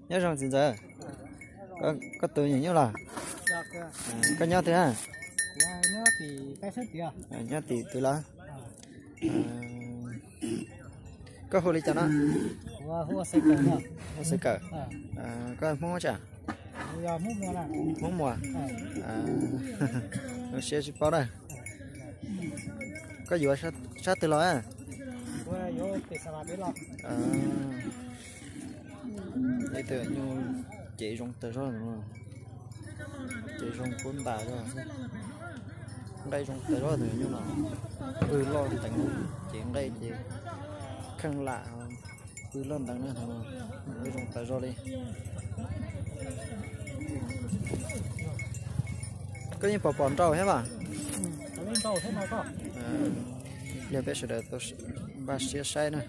Nyob zoo txiv ntxawm, koj tus nyuam nyuj los? Koj nyob twg na? Nyob tim twg los? Koj hu li cas no? Hu Xaiv Kawm. Koj Hmoob tsa? Hmoob Muas. Siab tsis paub na. Koj yuav sab twg los? Ib tug nyuj cev zoo tag zog, cev zoo kub ntas zog, nqaij zoo tag zog tus nyuj no, pw loj nteev, cev nqaij ces kheej lam, pw loj nteev na, zoo tag zog li. Koj yeej pom pom nrau thiab mas. Pliag peb sawv daws tau npaj siab saib na.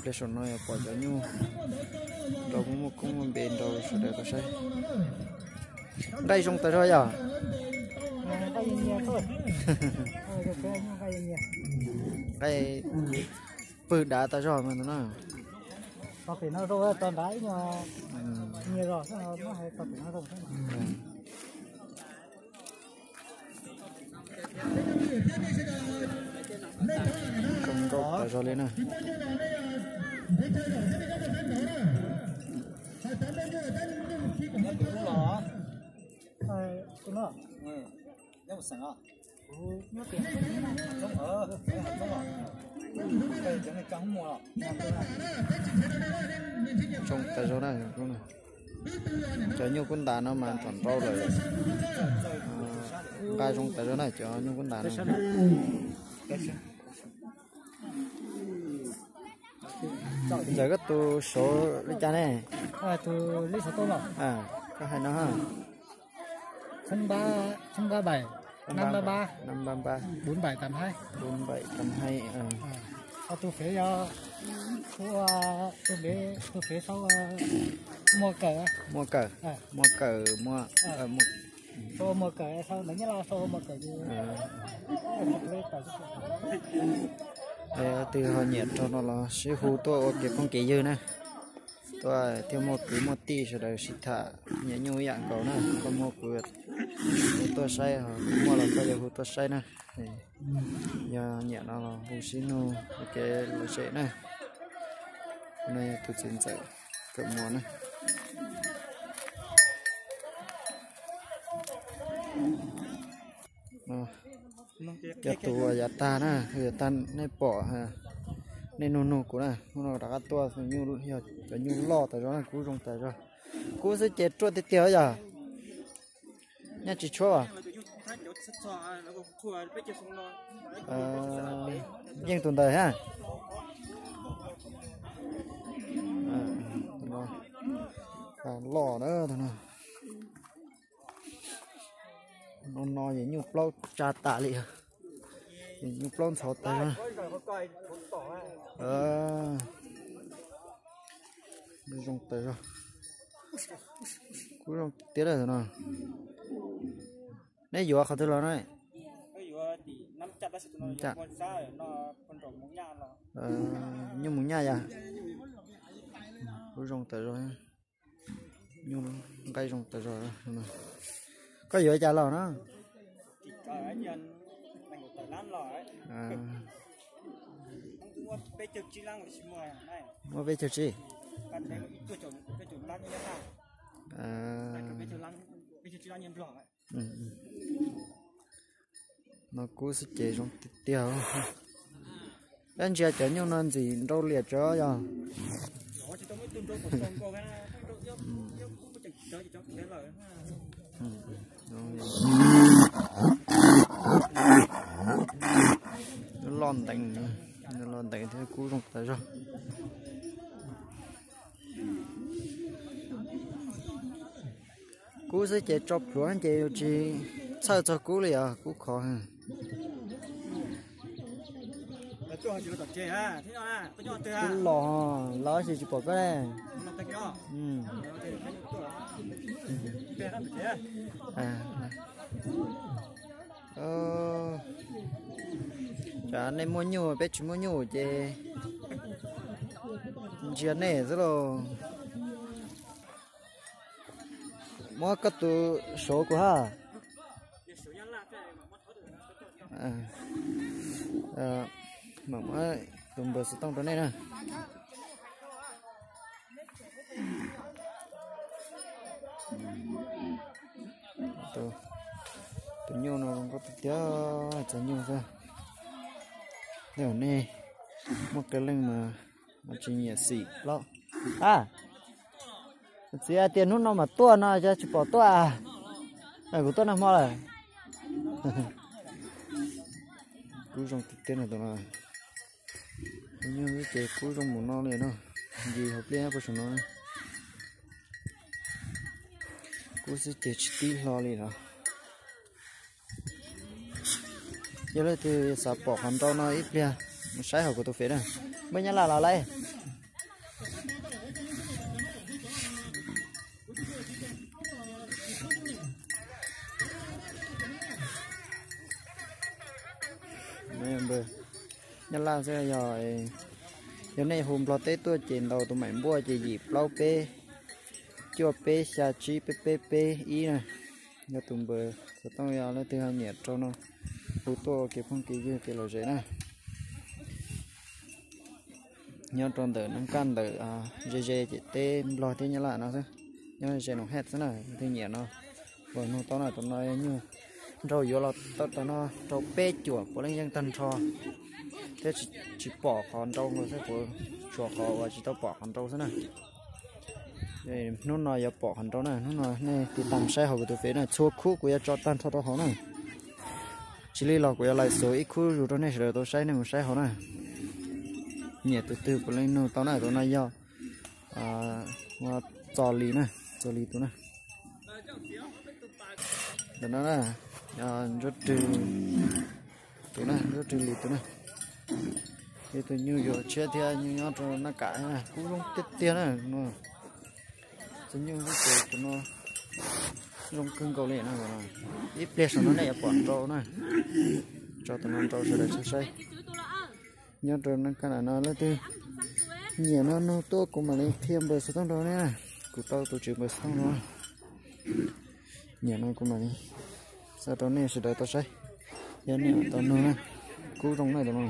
Pliag saum no yuav pom cov nyuj rau muaj koob muaj npe rau sawv daws tau saib. Nqaij zoo tas zog yog? Nqaij pw dav tas zog mas no. Zoo nkauj tas zog li na. Zoo tas zog na. Cov nyuj kub ntas no mas thaum nrau lawm, nqa zoo tas zog na cov nyuj kub ntas no. Ntxawm, koj tus suav li cas ne? Koj hais no ha. Không ba, không ba bảy, năm ba ba, năm ba ba, bốn bảy tám hai. Bốn bảy tám hai. Tus phế, tus phế sau Muas Kawm. Muas Kawm, Muas Kawm, Muas, sau Muas Kawm, sau ntawv Nyab Laj sau Muas Kawm. Twg ho nyiam rau no los sib hu tuaj ua kev phooj kev ywg na. Tuaj thiaj muaj kwv muaj tij sawv daws sib tham, nyiam nyuj ib yam nkaus na. Koj muaj kuv hu tuaj saib, kuv muaj los koj yuav hu tuaj saib na. Yog nyiam no los hu sib nug ua kev lom zem na. No yog tus txiv ntxawm Kawm Muas na. Cov tus uas yav tag na, yav tag nej pom, nej nug nug kuv na, hnub no rov qab tuaj, yog cov nyuj loj tas zog na, kub zoo tas zog. Kub xwb ces ruaj tiag tiag yog. Nyaj tsis tshuab as. Yeej tus ntawd ha. Loj na. No no yog nyuj plaub tsa tas li. Yog nyuj plaub ntxhov tas. Zoo tas zog. Kub zoo tiag no. Neb yuav qhov twg los no? Nyuj mus nyaj yog. Kub zoo tas zog. Nyuj nqaij zoo tas zog. Koj yuav cas los no? Muaj peb caug tsib. No kub xwb ces zoo tiag tiag. Peb ntsia cov nyuj no ntxim nrau liam tso yog. Loj ntev, loj ntev thiab kub zoo tas zog. Kub xwb ces tso plhuav ces yus tsis txhawj txog kub li os, kub khov. Kub los, los sis tsis pom koj ne. Tsam nej muaj nyuj peb tsis muaj nyuj ces ntsia nej xwb lauj. Muab koj tus saud kuv ha. Mam muab tus npawb xov tooj rau nej na. Tus nyuj no zoo nkauj tiag tiag, txog nyuj xwb. Tej zaum nej muaj qee leej mas tsis nyiam xim plaub. A, txiv hais tias hnub no mas tuaj no cas tsis pom tuaj. Kuv tuaj nag hmo lawm. Kub zoo tiag tiag no tus no. Nyuj ces kub zoo mus no li no. Yis hauv pliaj puag saum no. Kub xwb ces tsis tib hlo li no. Yog leej twg xav pom qhov nrau no ib pliag mus saib hauv kuv tus fev na. Muaj nyab laj los lawm. Nyab laj xwb, yog, yog nej hu Nplog teb tuaj ces ntaus tus maim npuaj ces yim plaub peb cuaj peb xya tsib peb peb peb ib na. Yog tus npawb xov tooj, yog leej twg ho nyiam rau no hu tuaj ua kev phooj kev ywg kev lom zem na. Nyob rau ntawm Naj Kaj ntawm ze ze ces teb Nplog thiab Nyab Laj no xwb. Nyob ze Noom Hej xwb na, leej twg nyiam no los nug tau na. Tus no nyuj nrau yuav los tau, tus no rau peb cuam puav leej yeej tag nrho, thiab tsis pom qhov nrau nkaus xwb, kuv tsuas qhov uas tsis tau pom qhov nrau xwb na. Hnub no yuav pom qhov nrau na, hnub no nej tiv tam saib hauv kuv tus fev na, txhua khub kuv yuav tso tag nrho rau hauv na. Tsis li los kuv yuav laim xus ib khub zus rau nej sawv daws tau saib, nej mus saib hauv na. Nyiam tus twg puav leej nug tau na, tus no yog Txos Lis na, Txos Lis tus na. Ntawm no na, Ntsuab Rwg tus na, Ntsuab Rwg Lis tus na. Ib tug nyuj yuav tshiab thiab, nyuj nyob rau Naj Kaj, kub zoo tiag tiag na. Txog nyuj xwb ces tus no zoo kawg nkaus li na. Ib pliag saum no nej yuav pom nrau na. Tso tus no rau sawv daws saib. Nyob rau Naj Kaj no, leej twg nyiam no nug tuaj kuv mam li qhia npawb xov tooj rau nej na. Kuv tau tus tswv npawb xov tooj no. Nyiam no kuv mam li xa rau nej sawv daws tau saib. Yog nej tau nug na, kub zoo na tus no.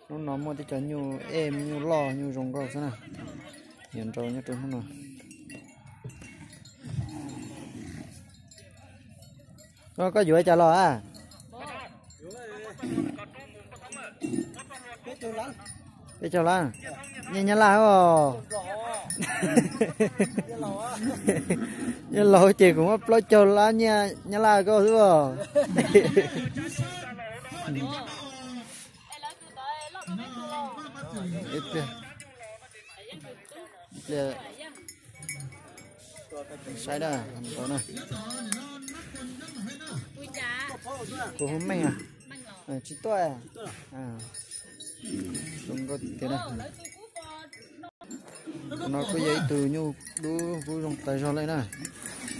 Hnub no muaj tib co nyuj ej, nyuj loj, nyuj zoo nkauj xwb na. Nyiam nrau nyob rau hnub no. Koj yuav cas los a? Peb caug lab. Nyiaj Nyab Laj os. Nyiaj laus ces kuv muab plaub caug lab nyiaj Nyab Laj koj xwb os. Saib na, kuv hu Meej, tsis tuaj. Zoo nkauj tiag na. Tus no kuj yog ib tug nyuj dub kub zoo tas zog li na.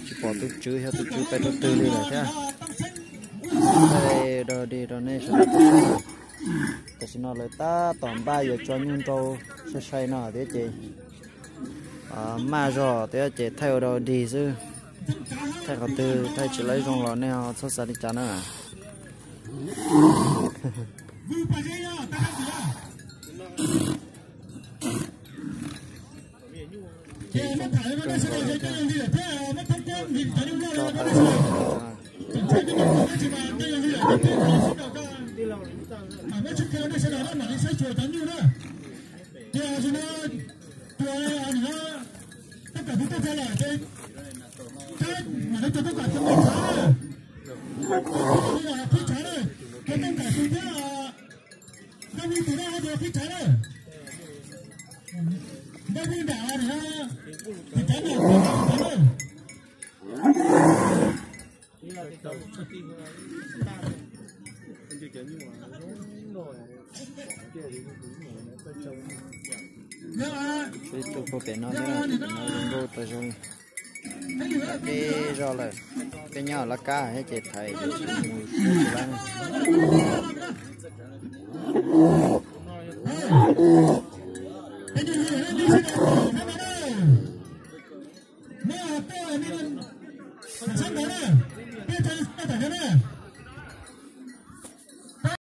Tsis pom tus tswv, xyov tus tswv pais rau twg li lawm thiab. Thaij dog dig rau nej sawv daws. Tam sim no lawv tab tom npaj yuav tso nyuj nrau sai sai no thiab ces maj zog thiab ces thaij ua dog dig xwb. Thaij qhov twg thaij tsis laib zoo los nej ho txhob xav li cas na. Peb tuaj puag pem no thiab, pem no zoo nkauj tas zog li. Peb zog lawm, peb nyob Lab Kab thiab ces thaiv mus tsis lab.